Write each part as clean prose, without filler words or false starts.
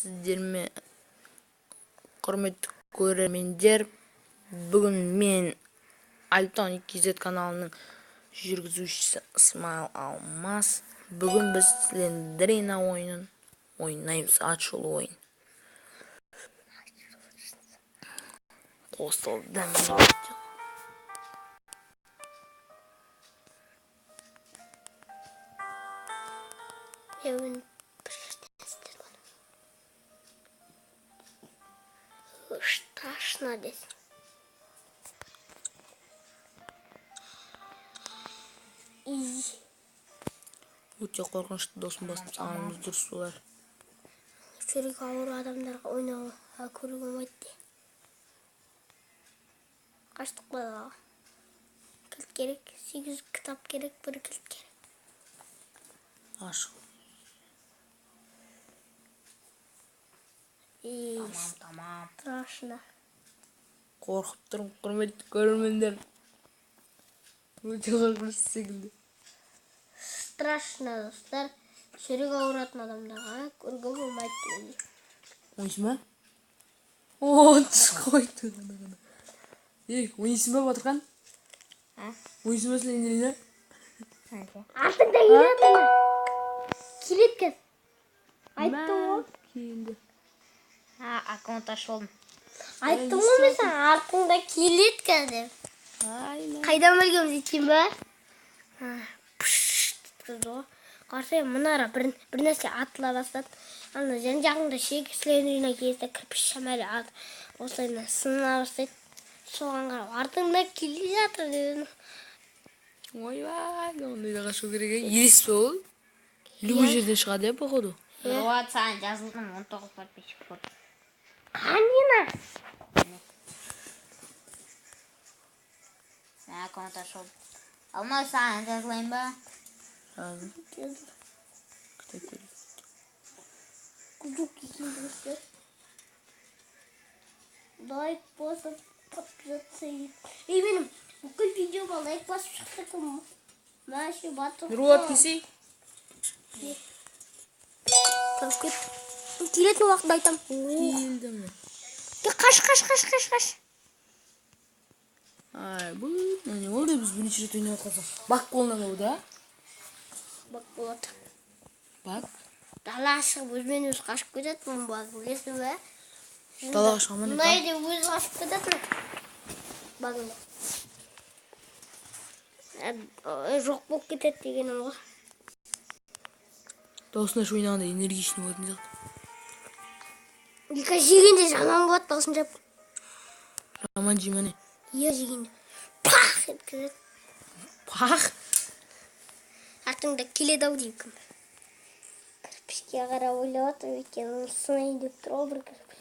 Сәлеметсіздер ме, құрметті көрермендер? Бүгін мен Альтон KZ каналының жүргізушісі Ысмайыл Алмас. Бүгін біз Слендерина ойынын ойнаймыз, атышулы ойын. Қосылды. Мен бір жерден естідім. Страшно десең. Изи. Өте қорқынышты, досым, басып салғанымыз дұрыс болар. Жүрегі ауыр адамдарға ойнауға көруге болмайды де. Қаштық па далаға? Кілт керек, 8 кітап керек, бір кілт керек. Ашық. И Тамам, тамам. страшно. Қорқып тұрмын, құрметті көрермендер. Өте қорқынышты секілді. Страшно, достар. Жүрегі ауыратын адамдарға көруге болмайды дегендей. Ойнайсың ба? О, түсіп қойды. Ей, ойнайсың ба, Батырхан? А? Ойнайсың ба Слендерина? Артыңда келеді ана. Келеді қазір. Айттым ғой. Келді. А, аккаунт ашып алдым. Айттым ғой мен саған, артыңда келеді қазір деп. Ай, мә. Қайдан білгенбіз екен ба? Пш еткізді ғой. Қарасай, мына бір нәрсе атыла бастады. Ана жан жағыңда шек Слендерина келсе, кірпіш шамалы ат осылай сына бастайды. Соған қарап артыңда келе жатыр дедім. Ойбай, ондайда қашу керек, е. Елес пе ол? Любой жерден шығады, иә, походу. Нұрболат, саған жазылдым, 19 подписчик болды. Қанина? Мен аккаунт ашып алдым. Алмаз, саған жазылайын ба? Жазыл. Кітап керек. Құдық екен, достар. Лайк басып, подписаться ет. Ей, менің бүкіл видеома лайк басып шықты кім? Мәші Батыр. Нұрболат, келсей. Тұрып кет. Келетін уақытта айтам. Келді ме? Қаш, қаш, қаш, қаш, қаш. Ай, бұл не болды, біз бірінші рет ойнап қалсақ. Бак болына болды, а? Бак болады. Бак? Далаға шығып өзімен өзі қашып кетеді бұның баг, білесің бе? Далаға шыға ма не? Мына үйде өзі қашып кетеді багында. Жоқ болып кетеді дегенім ғой. Дауысын ашып ойнағанда энергичный болатын сияқты. Екі жегенде жаман болады, дауысын жап. Жаман жей ма не? Иә, жегенде пах еткізеді. Пах? Артыңда келеді ау деймін кім. Кірпішке қарап ойлап жатыр, өйткені оны сынайын деп тұр ғой бір кірпіш.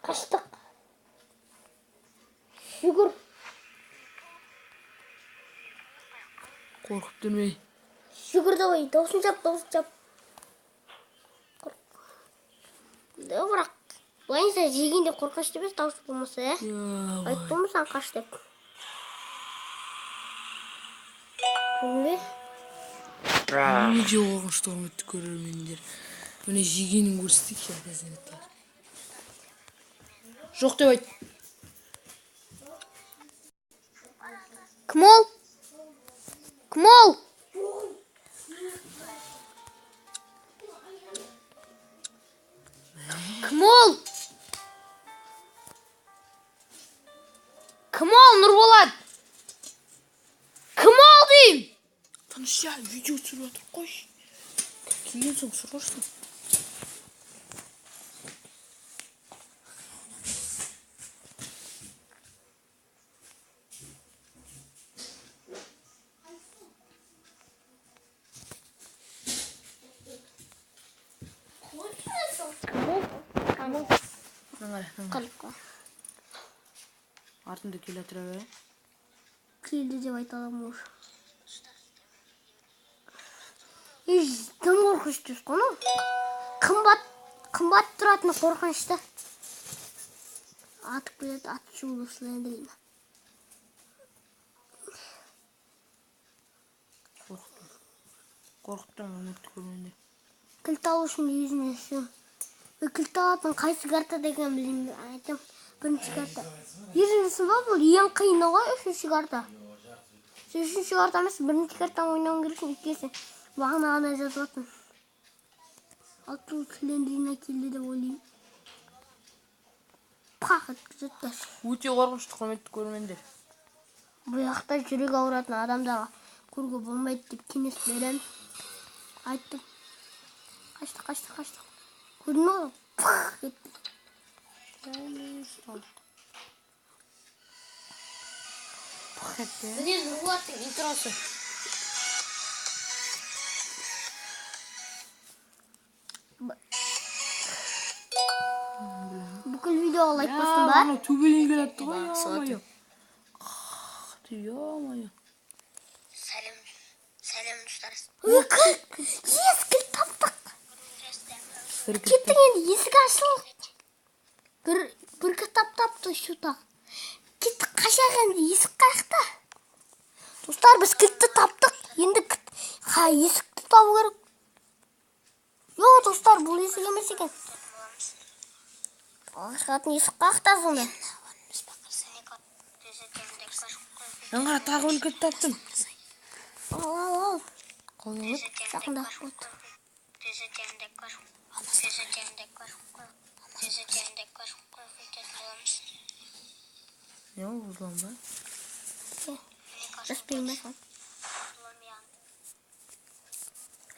Қаштық. Жүгір. Қорқып тұрмай. Жүгір давай, дауысын жап, дауысын жап. Да, бірақ былайынша жегенде қорқынышты емес, дауыс болмаса, ә? Иә, Айттым ғой саған қаш деп. Көрдің бе? Өте қорқынышты, құрметті көрермендер. Міне, жегенін көрсетейік қазір. Жоқ деп айт. Кім ол? Кім ол? Кім ол? Кім ол, Нұрболат? Кім ол деймін? Тыныш, я, видео түсіріп жатыр, қойшы. Келген соң сұрарсың. Кім ол? Мына қара, мына қара. Қалып қал. Артында келе жатыр, ә? Келді деп айта аламын уже. Ей, тым қорқынышты қой анау. Қымбат, қымбат тұратын қорқынышты. Атып келеді, атышулы Слендерина. Қорқытты. Қорқып тұрмын, құрметті көрермендер. Кілт алу үшін өзіне сен. Кілт алатын қайсы карта деген білмеймін. Айтам, бірінші карта. Ерінсің ба, бұл ең қиыны ғой, үшінші карта. Сен үшінші карта емес, бірінші картаны ойнауың керексің, өйткені сен бағана ғана жазып жатырсың. Ал тут Слендерина келді деп ойлаймын. Пах еткізеді даже. Өте қорқынышты, құрметті көрермендер. Бұл жақта жүрек ауыратын адамдарға көруге болмайды деп кеңес беремін. Айттым. Қашты, қашты, қашты. Көрдің ғой? Пах етті. Пах етті. Міне, Нұрболаттың интросы. Бүкіл видеоға лайк бастың ба? Анау төбеден келатты ғой, Соты. ё-моё. Ё-моё. Сәлем, сәлем достар. Ой, кілт! Ес, кілт таптық. Бір кілт. Кеттік енді, есік ашыл. Бір кітап тапты шутақ. Кеттік, қашайық енді, есік қаяқта? Достар, біз кілтті таптық. Енді есікті табу керек. Йо, достар, бұл есік емес екен. Ашылатын есік қаяқта сонда? Мына қара, тағы бір кілт таптым. Ал, ал, ал. Қалай алады? Жақында болды. Не ол, взлом ба? Иә. Жазбаймын ба саған?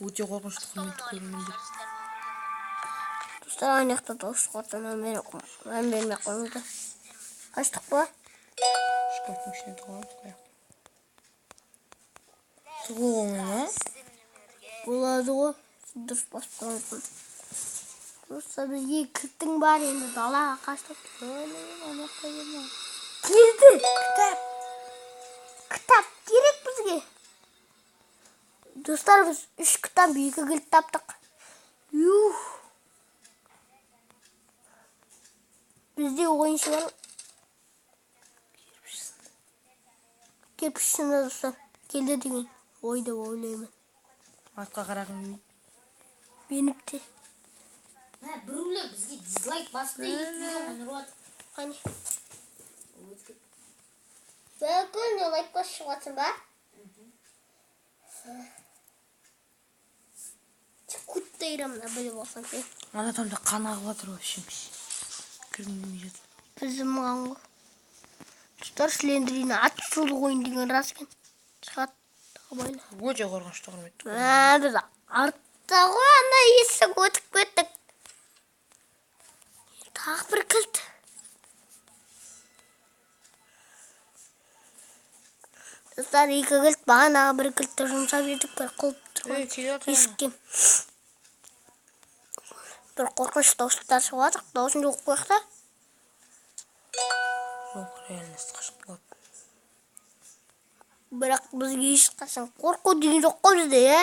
Өте қорқынышты, құрметті көрермендер. Достар, ана жақта дауыс шығып жатыр, мән бермей ақ қойыңыздар. Қаштық па? Шкафтың ішіне тығыламыз қаяқ. Тығылуға болмай ма? Болады ғой. Дұрыс басып тұрмын. Достар, бізге кілттің бар, енді далаға қаштық. Келді. Кітап. Кітап керек бізге. Достар, біз 3 кітап, 2 кілт таптық. Юх. Бізде ойыншы бар. Кірпіш сынды, достар. Келді деген ой деп ойлаймын. Артқа қарағым келмейді. Меніп те. Мә, біреулер бізге дизлайк басты, 2 миллион Нұрболат. Қане. Бүкіл не лайк басып шығып жатсың ба? Күттейрім мына біліп алсаң ше. Ана тамда қан ағып жатыр вообще. Кіргім келмей жатыр. Біздің маған ғой. Достар, Слендерина ат жолы қойын деген рас екен. Шығады абайла. Өте қорқынышты, құрметті. Мә, біз артта ғой, ана есік өтіп кеттік. Тағы бір кілт. Достар, 2 кілт, бағанағы бір кілтті жұмсап едік, бір құлып тұрған Ей, келе жатыр ана. есікке. Бір қорқыныш дауыстар шығып жатыр. Дауысын жоқ қояйық та. Жоқ, реальность қашып қалады. Бірақ бізге ешқашан қорқу деген жоқ қой бізде, иә?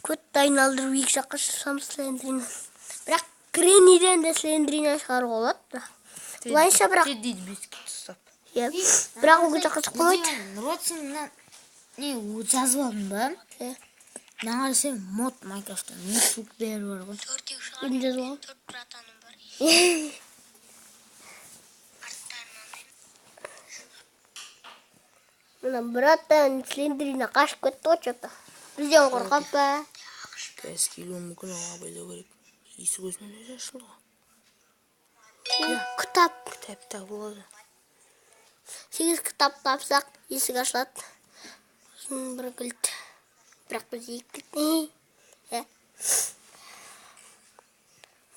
Көтті айналдырып екі жаққа шықсам Слендерина. Бірақ Гренниден де Слендерина шығаруға болады бірақ. Былайша бірақ, Теддиді беске ұстап. иә, бірақ ол жаққа шығып қоймайды. Нұрболат, сен мына не жазып алдың ба? Иә. Мына қарасаң, мод Майнкрафтта ноутбук бәрі бар ғой. Өзім жазып алғанмын. Мына братан Слендерина қашып кетті ғой че-то. Бізден қорқады ба? Қазір келуі мүмкін, оған абайлау керек. Есік өзімен өзі ашылды ғой. Кітап. Кітап табылады. 8 кітап тапсақ, есік ашылады. Сосын бір кілт. Бірақ біз 2 кілт. Иә.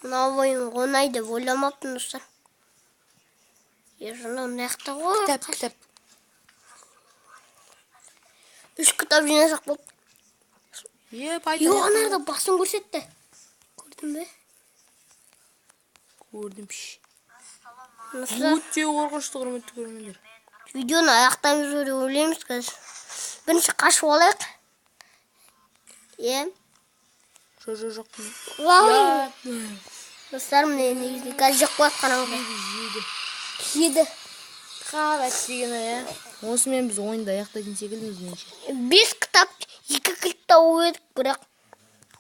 Мынау ойын оңай деп ойламаппын, достар. Е, мынау мына жақта ғой. Кітап, кітап. 3 кітап жинасақ болды. Е, пайда. Йо, анарда басын көрсетті. Көрдің бе? Көрдім. Достар, Өте қорқынышты, құрметті көрермендер. видеоны аяқтаймыз деп ойлаймыз қазір. Бірінші қашып алайық. Е. Жоқ, жоқ, жоқ. Вау. Достар, міне негізінде қазір жеп қояды қараңғы. Жейді. Жеді. Қалай деген, иә? Осымен біз ойынды аяқтайтын секілдіміз, меніңше. Бес кітап, екі кілт тауып едік, бірақ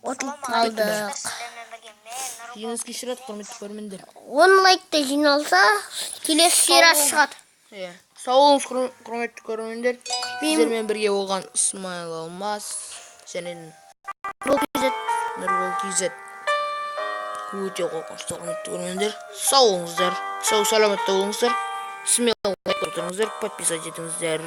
ұтылып қалдық. Сіздермен бірге мен, Нұрбол. Жеңіске шырат, құрметті көрермендер. 10 лайкта жиналса, келесі серия шығады. Иә, сау болыңыз, құрметті көрермендер. Сіздермен бірге болған Ысмайыл Алмас және Бұл кезде Нұрбол KZ. Өте қорқынышты, құрметті көрермендер. Сау болыңыздар, сау саламатта болыңыздар. Смело лайк отырыңыздар, подписать етіңіздер.